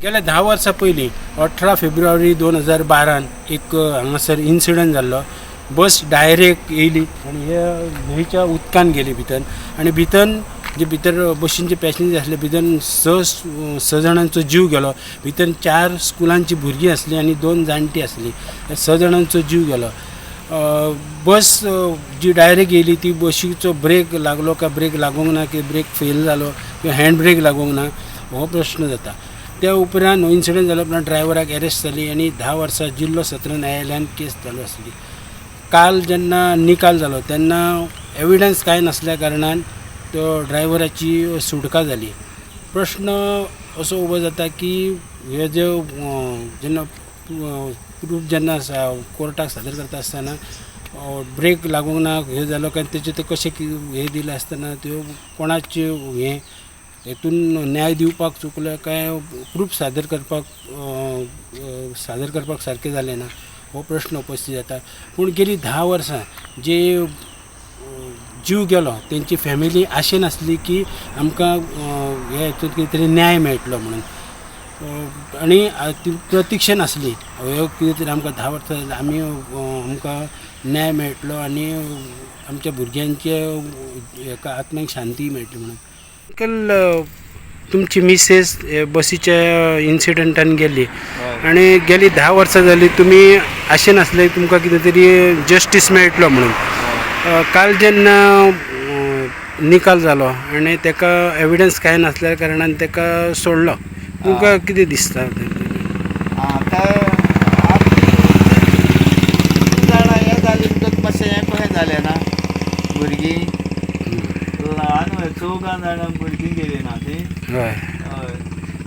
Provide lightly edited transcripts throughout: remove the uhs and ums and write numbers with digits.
गेल्या 10 वर्सां पयलीं 18 फेब्रुवारी 2012 एक हांगासर इन्सिडंट जाल्लो. बस डायरेक्ट येयली आनी हे न्हंयच्या उदकान गेली भितर आनी भितर जे भितर बशींचे पॅसेंजर आसले भितर 6 जाणांचो जीव गेलो. भितर 4 स्कुलांची भुरगीं आसलीं आनी 2 जाणटीं आसलीं. 6 जाणांचो जीव गेलो. बस जी डायरेक्ट येयली ती बशीचो ब्रेक लागलो काय ब्रेक लागूंक ना, की ब्रेक फेल जालो किंवा हँड ब्रेक लागूंक ना हो प्रश्न जाता. त्या उपरांत हो इन्सिडंट जालो उपरांत ड्रायव्हराक एरेस्ट जाली आनी 10 वर्सां जिल्लो सत्र न्यायालयान केस चालू आसली. काल जेन्ना निकाल जालो तेन्ना एविडन्स कांय नासल्या कारणान तो ड्रायव्हराची सुटका जाली. प्रश्न असो उबो जाता की हे जे जेन्ना प्रूफ जेन्ना कोर्टाक सादर करता आसतना ब्रेक लागूंक ना हे जालो काय तेचे ते कशें हे दिलें आसतना त्यो कोणाचे हे हेतून न्याय दिवपाक चुकलो काय प्रूफ सादर करपाक सारकें जालें ना हो प्रश्न उपस्थित जाता. पूण गेली 10 वर्सां जे जीव गेलो तेंची फॅमिली आशेन आसली की आमकां हे हेतून कितें तरी न्याय मेळटलो म्हणून आनी ती प्रतिक्षेन आसली ह्यो कितें तरी आमकां 10 वर्सां आमी आमकां न्याय मेळटलो आनी आमच्या भुरग्यांचे हेका आत्म्याक शांती मेळटली म्हणून. अंकल, तुमची मिसेस बसीच्या इन्सिडंटान गेली आनी गेली 10 वर्सां जाली तुमी आशेन आसले तुमकां कितें तरी जस्टीस मेळटलो म्हणून. काल जेन्ना निकाल जालो आनी ताका एविडन्स कांय नासल्या कारणान ताका सोडलो, तुमकां कितें दिसता? जाणा हें जालें म्हणटकच मातशें हें कशें जालें ना, भुरगीं ल्हान चवगां जाणां भुरगीं गेलीं ना ती. हय, हय,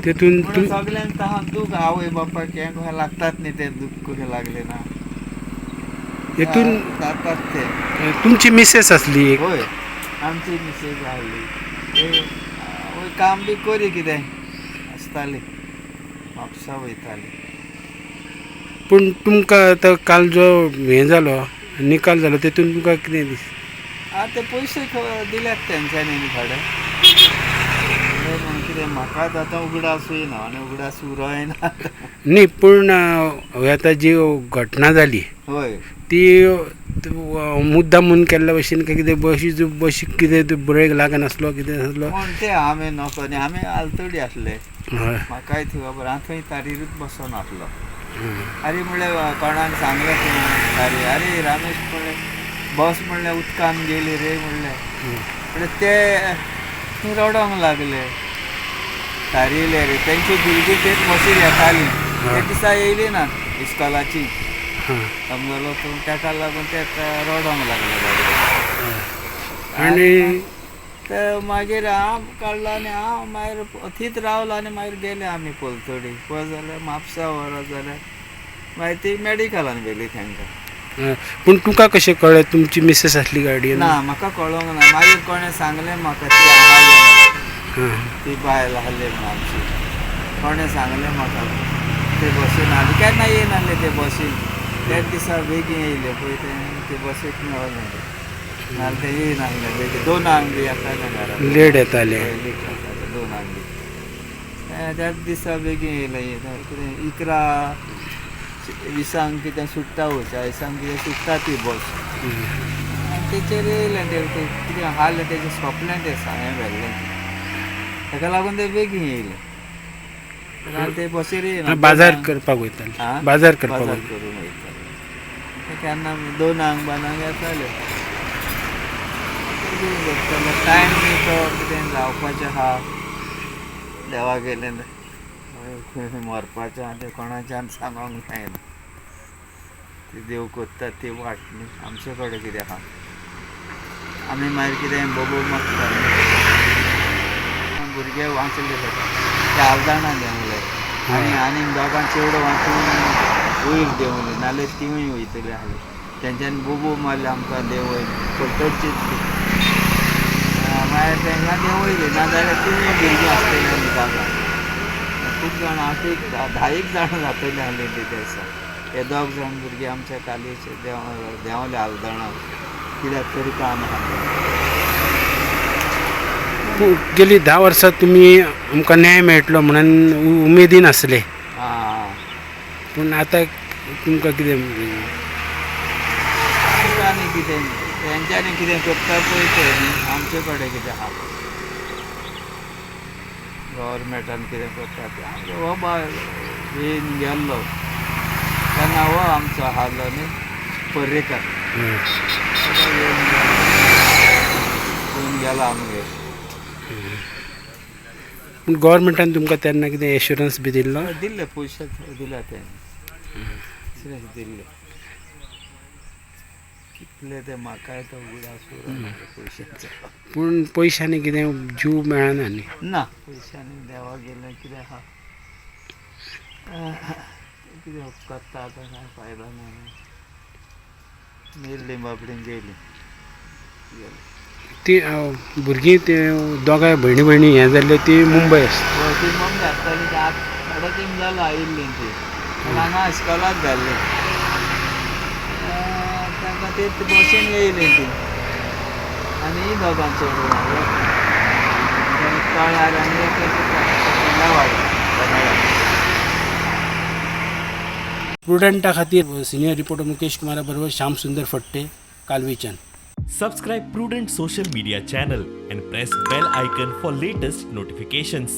तितून सगल्यांक दुख आवय बापायक हें कशें लागतात न्ही, तें दूख कशें लागलें ना हेतून जातात ते. तुमची मिसेस आसली? हय, आमची मिसेस आहली. ते काम बी करी कितें आसताली, म्हापसा वयताली. पूण तुमकां आतां काल जो हें जालो निकाल जालो तेतून तुमकां कितें दिसता? आं, ते पयशे दिल्यात तेंच्यांनी न्ही थोडे म्हणून कितें म्हाकाच आतां उगडासूय ना आनी उगडास उरोय ना न्ही. पूण आतां जी घटना जाली हय ती मुद्दाम म्हणून केल्ल्या भशेन काय कितें बशीक कितें ब्रेक लागनासलो कितें आसलो म्हण तें आमी नको न्ही, आमी आलतडी आसले. हय, म्हाकाय थंय खबर हांव थंय तारीरूच बसोन आसलो. आरे म्हणलें कोणाक सांगलें तूं तारी, आरे रामेश म्हणलें बस म्हणलें उदकान गेली रे म्हणलें. म्हणलें ते रडोंक लागले तारिले रे. तेंची भुरगीं तेच बसीर येतालीं त्या दिसा येयली ना इस्कॉलाची, समजलो तूं, तेका लागून ते रडोंक लागले. आनी ते मागीर हांव काडलो आनी हांव मागीर थंयच रावलो आनी मागीर गेले आमी पलतडी. पळय जाल्यार म्हापसा व्हरत जाल्यार मागीर ती मॅडिकलान व्हेली तांकां. पूण तुका कशें कळ्ळें तुमची मिसेस आसली गाडयेन? ना, म्हाका कळोंक ना. मागीर कोणें सांगलें म्हाका ती आहली, ती बायल आहली म्हणून आमची. कोणें सांगलें म्हाका ते बसीन आहली, केन्ना येयनासले ते बसीन. त्याच दिसा बेगीन येयले पळय ते बसीक मेळोलें ते, नाल्यार ते येयनासले बेगीन. 2 बी येताले घरा, लेट येताले. लेट येताले 2 बी. त्याच दिसा बेगीन येयले. कितें 11:20 कितें सुट्टा, 40 कितें सुट्टा ती बस. आनी तेचेर येयलें ते कितें आहलें तेजें सोंपलें तें हें व्हेल्लें, तेका लागून ते बेगीन येयले. नाल्यार ते बसीर येयना. बाजार करपाक वयताले, बाजार करपाक करून वयताले केन्ना 2 बारांक येताले. टायम न्ही तो कितें जावपाचें आहा, देवा गेलें खंय मरपाचें आहा तें कोणाच्यान सांगोंक जायना. ती देव करता ती वाट न्ही, आमचे कडेन कितें आहा. आमी मागीर कितें बोबो मागता. भुरगे वाचले ते आलदाणां देंवले आनी आनीक दोगां चेडो वाचून वयर देंवले, नाल्यार तिवूय वयतले आहले. तेंच्यांनी बोबो मारले आमकां देंवय पलतडचीच ती. मागीर तेंकां देंवयले, नाजाल्यार तिवूय भुरगीं आसतलीं आनी दोगां. खूब जाणां 8-10 जाणां जातलीं आहलीं ती त्या दिसा. हे 2 जाण भुरगीं आमच्या कालीचे देंवले आलदाणां, कित्याक तरी काम आहा. पूण गेली 10 वर्सां तुमी आमकां न्याय मेळटलो म्हणून उमेदीन आसले. आं. पूण आतां तुमकां कितें? आनी कितें तेंच्यांनी कितें करता पळय ते न्ही, आमचे कडेन कितें आहा? गव्हर्मेंटान कितें करता तें. आमचो हो बाय येवन गेल्लो तेन्ना हो आमचो आहलो न्ही पर्रीकर, तो येवन गेलो, येवन गेलो आमगेर. पूण गव्हर्मेंटान तुमकां तेन्ना कितें एश्युरन्स बी दिल्लो? दिल्ले, पयशे दिल्या तेणी, एश्युरन्स दिल्ले. कितले ते म्हाकाय तो उगडास उरना पयशांचो. पूण पयशांनी कितें जीव मेळना न्ही. ना, पयशांनी देवा गेलें कितें आहा, कितें उपकारता आतां? कांय फायदो ना. मेल्ली बाबडीं, गेली गेली. ती भुरगीं ते दोगांय भयणी भयणी हें जाल्ले ती मुंबय आसता. हय, ती मम्मी आसताली. ती आतां थोडो तेंप जालो आयिल्ली ती, पूण हांगा इस्कोलाक घाल्ली तांकां. ते बसीन येयली ती आनी ही दोगां चेडवां तळ्यार आनी एक वाड्यार. प्रुडंटा खातीर सिनियर रिपोर्टर मुकेश कुमारा बरोबर श्याम सुंदर फट्टे, कालवेच्यान. Subscribe Prudent Social Media channel and press bell icon for latest notifications.